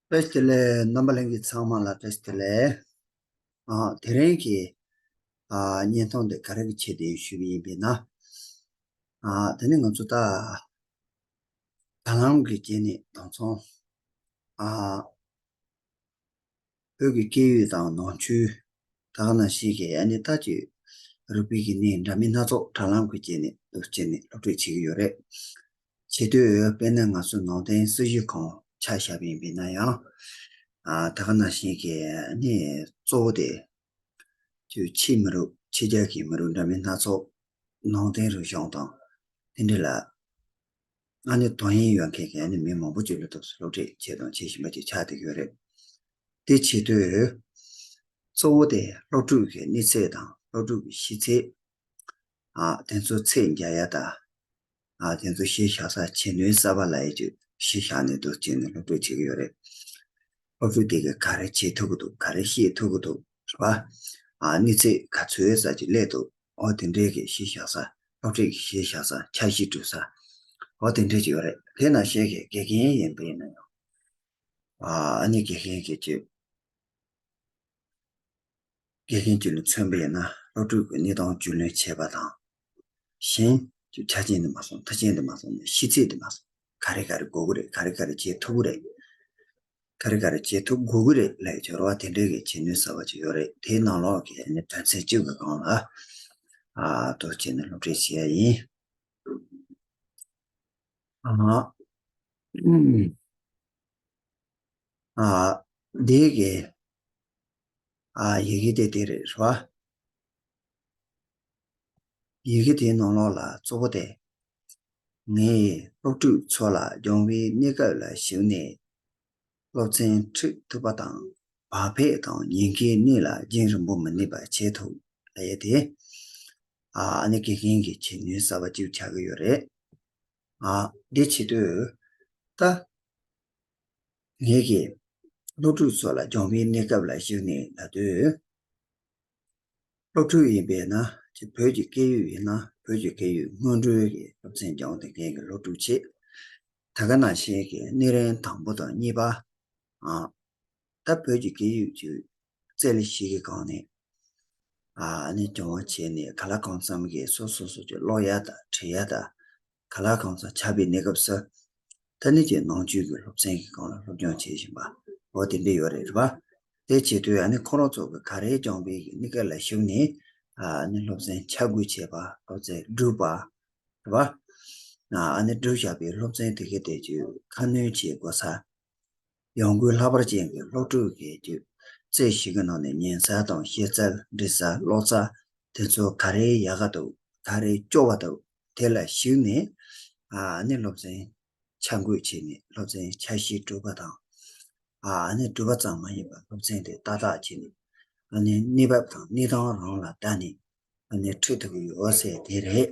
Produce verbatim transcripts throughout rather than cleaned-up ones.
བཀྲ་ཤིས་བདེ་ལེགས། རྣམ་པ་ལྷན་རྒྱས་ཚང་མ་ལ་བཀྲ་ཤིས་བདེ་ལེགས། ཨ། དེ་རིང་གི་ཨ་བརྙན་ཐུང་འདི་ག་རེ་གི་ཆེད་དུ་ཞུས་པ་ཡིན་པས་ན། ཨ། དེ་ནི་ང་ཚོ་ད་དྲ་ལམ་གྱི་སྐྱེ་གནས་དང་མཚུངས། ཨ། བོད་ཀྱི་སྐད་ཡིག་དང་ནང་ཆོས། ད་ག་ནང་བཞིན་གྱི་ཨ་ནི་ད་ཅིག་རིག་པའི་གི་གནས་འདྲ་མིན་སྣ་ཚོགས་དྲ་ལམ་གྱི་སྐྱེ་གནས་དུ་སྐྱེ་ནས་སློབ་ཁྲིད་བྱེད་ཀྱི་ཡོད་རེད། བྱེད་དུས་དཔེར་ན་ང་ཚོ་ནང་བསྟན་སྲི་ཞུ་ཁང་ཆ་བཞག་པ་ཡིན་པས་ན་ཡང་། ཨ། ད་ག་ནང་བཞིན་གྱི་ཨ་ནི་གཙོ་བོ་དེ་ཅིག་ཕྱི་མི་རིགས་ཕྱི་རྒྱལ་གྱི་མི་རིགས་འདྲ་མིན་སྣ་ཚོགས་ནང་བསྟན་རིག་གཞུང་དང་དེ་འདྲ་ལ། ཨ་ནི་དོ་དབྱིངས་ཡོད་མཁན་གྱི་ཨ་ནི་མི་མང་པོ་ཅིག་ལ་ཐུགས་སུ་སློབ་ཁྲིད་བྱེད་དང་བྱེད་བཞིན་པ་ཅིག་ཆགས་བསྡད་ཡོད་རེད། དེ་བྱེད་དུས། གཙོ་བོ་དེ་སློབ་ཕྲུག་གི་གནས་ཚད་དང་སློབ་ཕྲུག་གི་ཤེས་ཚད། ཨ། དེ་ཚོ་ཚད་འཇལ་ཡ་དང་། ཨ། དེ་ཚོ་གཞི་བཞག་ས་བྱེད་ནུས་གསར་པ་ལ་ཡ་ཅིག་གཞི་བཞག་ནས་འདུག་བྱས་ནས་སློབ་ཁྲིད་བྱེད་ཀྱི་ཡོད་རེད། སློབ་ཕྲུག་དེ་གིས་ག་རེ་བྱེད་ཐུབ་ཀྱི་འདུག་ག་རེ་ཤེས་ཐུབ་ཀྱི་འདུག་རེད་པ། ཨ། གནས་ཚད་ག་ཚོད་ཙམ་ཅིག་སླེབས་འདུག་འོ་དེ་འདྲའི་གི་གཞི་བཞག་ས། སློབ་ཁྲིད་ཀྱི་གཞི་བཞག་ས། འཆར་གཞི་བསྒྲིགས་ས། འོ་དེ་འདྲ་ཅིག་ཡོད་རེད། དེ་ནང་བཞིན་གྱི་དགེ་རྒན་ཡིན་པ་ཡིན་ན་ཡང་། ཨ། ཨ་ནི་དགེ་རྒན་གྱི་ཅིག་དགེ་རྒན་ཅིག་ལ་མཚོན་པ་ཡིན་ན་སློབ་ཕྲུག་གི་གནས་སྟངས་རྒྱུས་ལོན་བྱས་པ་དང་། གཞན་ཅིག་ཆ་རྐྱེན་དེ་མ་སོང་། མཐུན་རྐྱེན་དེ་མ་སོང་ནས་ཤེས་ཚད་དེ་མ་སོང་། ག་རེ་ག་རེ་དགོས་ཀྱི་རེད། ག་རེ་ག་རེ་བྱེད་ཐུབ་ཀྱི་རེད། ག་རེ་ག་རེ་བྱེད་ཐུབ་དགོས་ཀྱི་རེད་ལབ་ཡ་ཅིག་ཡོད་རེད་པ། དེ་འདྲའི་གི་བྱེད་ནུས་གསར་པ་ཅིག་ཡོད་རེད། དེའི་ནང་ལོགས་ཀྱི་ཨ་ནི་དོན་ཚན་གཅིག་གི་སྒང་ལ། ཨ། འདུག་བྱས་ནས་སློབ་ཁྲིད་བྱེད་ཡ་ཡིན། ཨ། ཨ། འདི་གི། ཨ། ཡི་གེ་དེ་དེ་རེད་པ། ཡི་གེ་དེའི་ནང་ལོགས་ལ་གཙོ་བོ་དེ། ངས་སློབ་ཕྲུག་ཚོ་ལ་སྦྱོང་བའི་གནས་སྐབས་ལ་གཞིགས་ནས། སློབ་ཚན་ཁྲིད་ཐུབ་པ་དང་། བག་ཕེབས་དང་ཉེན་ཁའི་གནས་ལ་རྒྱུན་རིང་པོ་མི་གནས་པ་བྱེད་ཐུབ་ལབ་ཡ་དེ། ཨ། ཨ་ནི་དགེ་རྒན་གྱི་བྱེད་ནུས་གསར་པ་གཅིག་ཆགས་ཀྱི་ཡོད་རེད། ཨ། འདི་བྱེད་དུས། ད་ངེད་ཀྱིས་སློབ་ཕྲུག་ཚོ་ལ་སྦྱོང་བའི་གནས་སྐབས་ལ་གཞིགས་ནས་ལབ་དུས། སློབ་ཕྲུག་ཡིན་པས་ན་ཅིག་བོད་ཀྱི་སྐད་ཡིག་ཡིན་ན་བོད་ཀྱི་སྐད་ཡིག་སྔོན་འགྲོའི་གི་སློབ་ཚན་སྦྱོང་བསྡད་མཁན་གྱི་སློབ་ཕྲུག་བྱས། ད་ག་ནང་བཞིན་གྱི་གནས་རིམ་དང་པོ་དང་གཉིས་པ། ཨ། ད་བོད་ཀྱི་སྐད་ཡིག་ཅིག་རྩལ་ཞིག་གི་སྒང་ནས། ཨ། ཨ་ནི་སྦྱོང་བ་བྱས་ནས་གང་ལ་གང་འཚམ་གྱི་སོ་སོ་སོ་ཀྱི་ཀློག་ཡ་དང་བྲིས་ཡ་དང་། གང་ལ་གང་འཚམ་ཆགས་པའི་གནས་སྐབས་སུ། ད་ནི་ཅིག་ནང་ཆོས་ཀྱི་སློབ་ཚན་གྱི་སྒང་ལ་སློབ་སྦྱོང་བྱེད་བཞིན་པ། འོ་དེ་འདྲ་ཡོད་རེད་པ། དེ་བྱེད་དུས་ཨ་ནི་ཁོ་རང་ཚོ་གི་ག་རེ་སྦྱོང་བའི་གི་གནས་སྐབས་ལ་གཞིགས་ནས། ཨ་ནི་སློབ་ཚན་ཆ་བགོས་བྱས་པ། སློབ་ཚན་སྒྲུབ་པ། རེད་པ། ཨ་ནི་སྒྲུབ་བཞག་པའི་སློབ་ཚན་དེ་གའི་དེ་ཅིག་ཁ་སྣོན་བྱེད་དགོས་ས། ཡོང་སྒོའི་ལྷག་པར་ཅན་གྱི་སློབ་ཕྲུག་གི་རྒྱུད་རྩལ་ཞིག་གི་ནང་ནས་ཉན་ས་དང་ཤེས་ཚད། འབྲི་ས། ཀློག་ཚད། དེ་ཚོ་ག་རེ་ཡག་ག་འདུག་ག་རེ་སྐྱོ་བ་འདུག་དེ་ལ་གཞིགས་ནས། ཨ་ནི་སློབ་ཚན་ཆ་བགོས་བྱས་ནས་སློབ་ཚན་འཆར་གཞི་སྒྲུབ་པ་དང་། ཨ་ནི་སྒྲུབ་པ་ཙམ་མ་ཡིན་པར་སློབ་ཚན་དེ་ཏག་ཏག་བྱས་ནས། ཨ་ནི་གནས་བབ་དང་གནས་སྟངས་རང་ལ་བལྟས་ནས། ཨ་ནི་ཁྲིད་ཐུབ་ཀྱི་ཡོད་ཟེར་དེ་རེད།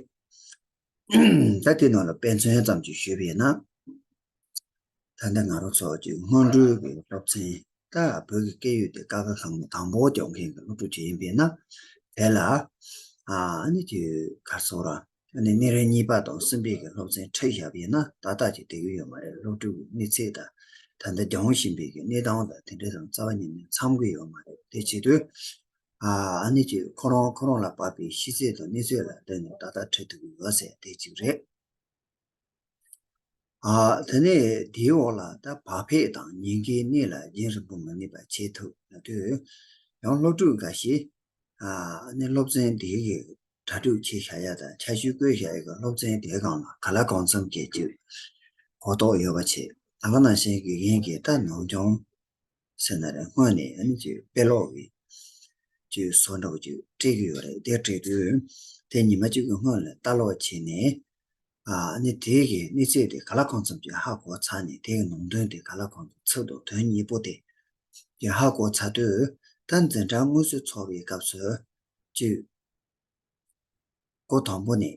ད་དེ་ནང་ལ་དཔེ་མཚོན་ཙམ་ཅིག་ཞུས་པ་ཡིན་ན། ད་ལྟ་ང་རང་ཚོ་གི་སྔོན་འགྲོའི་གི་སློབ་ཚན། ད་བོད་ཀྱི་སྐད་ཡིག་དེ་ཀ་ཁ་གང་མོ་དང་པོ་སྦྱོང་མཁན་གྱི་སློབ་ཕྲུག་ཅིག་ཡིན་པས་ན། དེ་ལ། ཨ་ནི་ཅིག་ག་རེ་ཟེར་དགོས་རེད། ཨ་ནི་གནས་རིམ་གཉིས་པ་དང་གསུམ་པའི་གི་སློབ་ཚན་ཁྲིད་བཞག་པ་ཡིན་ན་ཏག་ཏག་ཅིག་བསྡད་ཀྱི་ཡོད་མ་རེད། སློབ་ཕྲུག་གི་གནས་ཚད་དང་། ད་ལྟ་སྦྱང་བཞིན་པའི་གི་གནས་སྟངས་དང་དེ་འདྲ་དང་རྩ་བ་ཉིད་ནས་འཚམ་གྱི་ཡོད་མ་རེད། དེ་བྱེད་དུས། ཨ་ཨ་ནི་ཅིག་ཁོ་རང་ཁོ་རང་ལ་བབས་པའི་ཤེས་ཚད་དང་གནས་ཚད་ལ་བལྟས་ནས་ཏག་ཏག་ཁྲིད་ཐུབ་ཀྱི་ཡོད་ཟེར་དེ་གཅིག་རེད། ཨ། དེ་ནས་དེའི་འོག་ལ་ད་བག་ཕེབས་དང་ཉེན་ཁའི་གནས་ལ་རྒྱུན་རིང་པོ་མི་གནས་པ་བྱེད་ཐུབ་ལབ་དུས། ཡང་སློབ་ཕྲུག་འགའ་ཞིག་ཨ་ནི་སློབ་ཚན་དེའི་གི་གྲ་སྒྲིག་བྱས་བཞག་ཡ་དང་འཆར་གཞི་བཀོད་བཞག་ཡ་གི་སློབ་ཚན་དེའི་སྒང་ལ་གང་ལ་གང་འཚམ་གྱི་ཅིག་གོ་རྟོགས་ཡོད་པ་བྱས། ད་ག་ནང་བཞིན་དགེ་རྒན་གྱིས་ད་ནང་སྦྱོང་ཟེར་ན་རེད། སྔོན་ནས་ཨ་ནི་ཅིག་དཔེ་ཀློག་གི་ཅིག་བཟོ་འདྲ་པོ་ཅིག་སྤྲད་ཀྱི་ཡོད་རེད། དེ་སྤྲད་དུས་དེ་ཉི་མ་གཅིག་གི་སྔོན་ལ་ལྟ་ཀློག་བྱས་ནས། ཨ་ནི་དེ་གི་གནས་ཚད་དེ་གང་ལ་གང་འཚམ་ཅིག་ཧ་གོ་ཚར་ནས། དེ་གི་ནང་དོན་དེ་གང་ལ་གང་འཚམ་ཚིག་དང་དོན་གཉིས་པོ་དེ་ཅིག་ཧ་གོ་ཚར་དུས། ད་འཛིན་གྲྭ་དངོས་སུ་ཚོགས་པའི་སྐབས་སུ་ཅིག་འགོ་དང་པོ་ནས་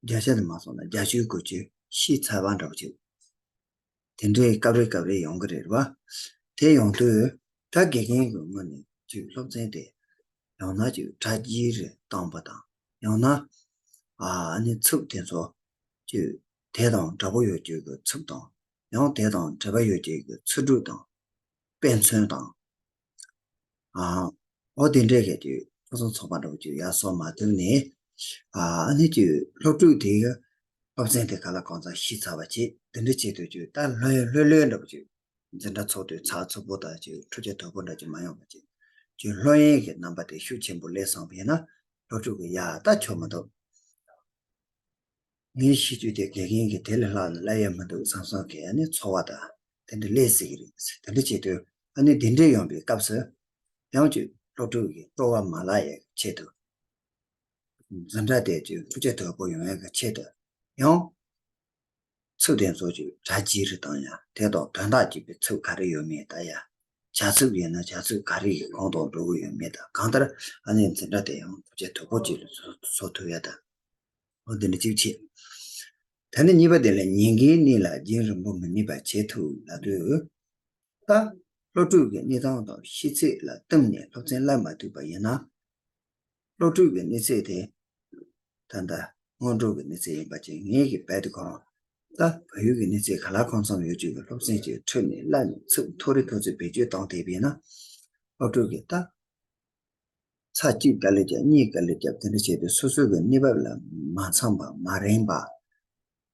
བརྒྱ་ཆ་དེ་མ་སོང་ན་བརྒྱད་ཅུ་དགུ་བཅུ་ཤེས་ཚར་བ་འདྲ་པོ་ཅིག་དེ་འདྲའི་སྐབས་རེ་སྐབས་རེ་ཡོང་གི་རེད་པ། དེ་ཡོང་དུས་ད་དགེ་རྒན་གྱི་ངོས་ནས་ཅིག་སློབ་ཚན་དེ་ཡང་ན་ཅིག་གྲ་རྒྱས་རེ་བཏང་པ་དང་། ཡང་ན་ཨ་ནི་ཚིག་དེ་ཚོ་ཅིག་དེ་དང་འདྲ་པོ་ཡོད་རྒྱུ་གི་ཚིག་དང་ ཡང་དེ་དང་འབྲེལ་བ་ཡོད་ཀྱི་འཚོལ་སྒྲུབ་དང་དཔེ་མཚོན་དང་། ཨ། འོ་དེ་འདྲའི་གི་དུས་ཕུན་སུམ་ཚོགས་པ་འདྲ་བོ་ཅིག་ཡར་སོང་མ་ཐུབ་ནས། ཨ་ཨ་ནི་ཅིག་སློབ་ཕྲུག་དེ་གི་སློབ་ཚན་དེ་ག་ལ་གང་ཚང་ཤེས་ཚར་བ་བྱས། དེ་འདྲ་བྱེད་དུས་ཅིག་ད་ལྷོད་ལྷོད་ལྷོད་འདྲ་བོ་ཅིག་འཛིན་གྲྭ་ཚོགས་དུས་ཚགས་ཚུད་པོ་དང་ཅིག་འཕྲོ་ཅིག་དོད་པོ་འདྲ་ཅིག་མ་ཡོང་བ་ཅིག་ཅིག་ལྷོད་གཡེང་གི་རྣམ་པ་དེ་ཤུགས་ཆེན་པོ་སླེབས་སོང་བ་ཡིན་ན། སློབ་ཕྲུག་གི་ཡ་ད་ཆོ་མི་འདུག་ངའི་ཤེས་རྒྱུད་དེ་དགེ་རྒན་གྱིས་དེ་ལས་ལྷག་ནས་བསླབ་ཡ་མི་འདུག་བསམ་བསམ་གྱི་ཨ་ནི་ཚོར་བ་དང་དེ་འདྲ་སླེབས་སྲིད་ཀྱི་རེད། དེ་འདྲ་བྱེད་དུས་ཨ་ནི་དེ་འདྲ་ཡོང་པའི་སྐབས་སུ་ཡང་ཅིག་སློབ་ཕྲུག་གི་སྤྲོ་བ་མ་བརླག་ཡའི་ཆེད་དུ། འཛིན་གྲྭ་དེ་ཅིག་འཕྲོ་ཅིག་དོད་པོ་ཡོང་ཡ་གི་ཆེད་དུ་ཡང་། ཚིག་དེ་ཚོ་ཅིག་སྒྲ་བརྗེ་རེ་བཏང་ཡ། དེ་དང་དོན་དག་གཅིག་པའི་ཚིག་ག་རེ་ཡོད་མེད་ལྟ་ཡ། བྱ་ཚིག་ཡིན་ན་བྱ་ཚིག་ག་རེ་ཡི་གོང་དུ་འགྲོ་གི་ཡོད་མེད་དང་། གང་ལྟར་ཨ་ནི་འཛིན་གྲྭ་དེ་ཡང་འཕྲོ་ཅིག་དོད་པོ་ཅིག་ལ་བཟོ་བཟོ་ཐུབ་ཡ་དང་། འོ་འདི་འདྲ་གཅིག་བྱས། ད་ནི་གཉིས་པ་དེ་ལ་ཉེན་ཁའི་གནས་ལ་རྒྱུན་རིང་པོ་མི་གནས་པ་བྱེད་ཐུབ་ལབ་དུས། ད་སློབ་ཕྲུག་གི་གནས་སྟངས་དང་ཤེས་ཚད་ལ་བསྟུན་ནས་སློབ་ཚན་བསླབ་མ་ཐུབ་པ་ཡིན་ན། སློབ་ཕྲུག་གི་གནས་ཚད་དེ་ད་ལྟ་སྔོན་འགྲོ་གི་གནས་ཚད་ཡིན་པ་བྱས། ངེད་ཀྱི་བལ་དེ་ཁོ་རང་ད་བལ་ཡུལ་གྱི་གནས་ཚད་ག་ལ་གང་འཚམ་ཡོད་ཅིག་གི་སློབ་ཚན་ཅིག་ཁྲིད་ནས་བསླབ་ནས་ཚིག་མཐོ་རིས་མཐོ་ཚད་བེད་སྤྱོད་བཏང་བསྡད་པ་ཡིན་ན། སློབ་ཕྲུག་གིས་ད་ཚར་གཅིག་དཀའ་ལས་བརྒྱབ། གཉིས་དཀའ་ལས་བརྒྱབ། དེ་འདྲ་བྱས་ཏེ་སོ་སོ་གི་གནས་བབ་ལ་མ་འཚམ་པ་མ་རན་པ།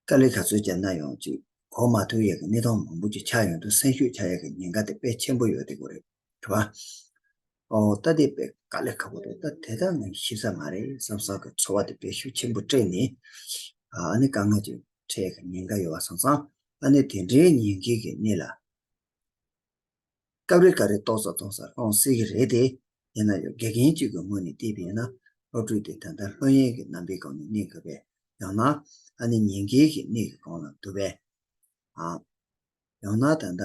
དཀའ་ལས་ག་ཚོད་བརྒྱབ་ན་ཡང་ཅིག་གོ་མ་ཐུབ་ཡས་ཀྱི་གནས་སྟངས་མང་པོ་ཅིག་ཆགས་ཡོང་དུས་སེམས་ཤུགས་ཆག་ཡས་ཀྱི་ཉེན་ཁ་དེ་དཔེ་ཆེན་པོ་ཡོད་དེ་གོ་རེད། རེད་བ། ཨོ་ད་དེ་དཔེ་དཀའ་ལས་ཁག་པོ་འདུག་ད་དེ་ད་ངས་ཤེས་ས་མ་རེད་བསམ་བསམ་གྱི་ཚོར་བ་དེ་དཔེ་ཤུགས་ཆེན་པོ་སྤྲད་ནས། ཨ་ནི་དཀའ་ངལ་ཅིག་འཕྲད་ཀྱི་ཉེན་ཁ་ཡོད་པ་སོང་ཙང་། ཨ་ནི་དེ་འདྲའི་ཉེན་ཁའི་གི་གནས་ལ་སྐབས་རེ་ག་རེ་ཏོག་ཙམ་ཏོག་ཙམ་སློང་སྲིད་ཀྱི་རེད་དེ། ཡིན་ན་ཡང་དགེ་རྒན་གཅིག་གི་ངོས་ནས་བལྟས་པ་ཡིན་ན། སློབ་ཕྲུག་དེ་ད་ལྟ་ལྷོད་གཡེང་གི་རྣམ་པའི་སྒང་ནས་གནས་དགོས་པས། ཡང་ན་ཨ་ནི་ཉེན་ཁའི་གི་གནས་ཀྱི་སྒང་ལ་འདུག་པས། ཨ། ཡང་ན་ད་ལྟ་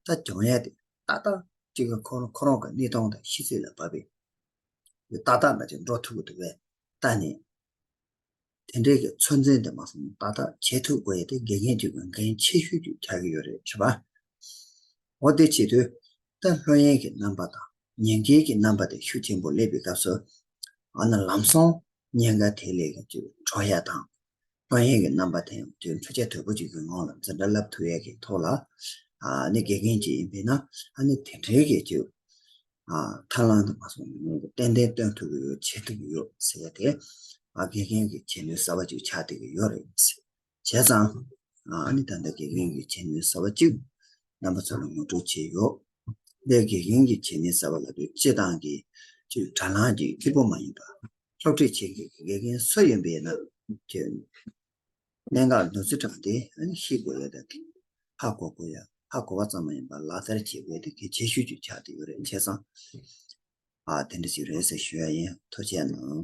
ད་སྦྱོང་ཡ་དེ་ཏག་ཏག་ཅིག་གི་ཁོ་རང་ཁོ་རང་གི་གནས་སྟངས་དང་ཤེས་ཚད་ལ་བབས་པའི་ཏག་ཏག་འདྲ་ཅིག་འགྲོ་ཐུབ་ཀྱི་འདུག་པས། ད་ནི་དེ་འདྲའི་གི་ཚོད་འཛིན་དེ་མ་སོང་ཏག་ཏག་བྱེད་ཐུབ་དགོས་ཡ་དེ་དགེ་རྒན་གཅིག་གི་འགན་ཆེ་ཤོས་ཅིག་ཆགས་ཀྱི་ཡོད་རེད། རེད་པ། འོ་དེ་བྱེད་དུས་ད་ལྷོད་གཡེང་གི་རྣམ་པ་དང་ཉེན་ཁའི་གི་རྣམ་པ་དེ་ཤུགས་ཆེན་པོ་སླེབས་པའི་སྐབས་སུ། ཨ་ནི་ལམ་སང་ཉེན་ཁ་དེ་ལས་ཀྱི་གྲོལ་ཡ་དང་། ལྷོད་གཡེང་གི་རྣམ་པ་དེ་ཡང་དུས་འཕྲོ་ཅིག་དོད་པོ་ཅིག་གི་ངང་ལ་འཛིན་གྲྭ་བསླབ་ཐུབ་ཡས་ཀྱི་ཐོག་ལ། ཨ་ནི་དགེ་རྒན་ཅིག་ཡིན་པས་ན། ཨ་ནི་དེ་འདྲའི་གི་ཅིག་ཨ་ཐར་ལམ་དུ་མ་སོང་ནས་ཏན་ཏན་སྟོན་ཐུབ་ཀྱི་ཡོད། བྱེད་ཐུབ་ཀྱི་ཡོད་ཟེར་ཡ་དེ། ཨ་དགེ་རྒན་གྱི་བྱེད་ནུས་གསར་པ་ཅིག་ཆགས་བསྡད་ཀྱི་ཡོད་རེད། བྱས་ཙང་། ཨ་ནི་ད་ལྟ་དགེ་རྒན་གྱི་བྱེད་ནུས་གསར་པ་གཅིག་རྣམ་པ་ཚོ་ལ་ངོ་སྤྲོད་བྱས་ཡོད། དེ་དགེ་རྒན་གྱི་བྱེད་ནུས་གསར་པ་ལབ་དུས་སྤྱིར་བཏང་གི་ཅིག་དྲ་ལམ་གྱི་སྐྱིད་པོ་མ་ཡིན་པ། སློབ་ཁྲིད་བྱེད་མཁན་གྱི་དགེ་རྒན་སུ་ཡིན་པ་ཡིན་ན་ཅིག་གནད་འགག་གནོད་འཚེ་དྲགས་དེ་ཨ་ནི་ཤེས་དགོས་ཡ་དེ་ཧ་གོ་དགོས་ཡ། ཧ་གོ་བ་ཙམ་མ་ཡིན་པར་ལག་བསྟར་བྱེད་དགོས་དེ་གལ་ཆེ་ཤོས་ཅིག་ཆགས་བསྡད་ཡོད་རེད། བྱས་ཙང་། ཨ་དེ་འདྲ་ཞིག་རེད་ཟེར་ཞུ་ཡ་ཡིན། ཐུགས་རྗེ་གནང་།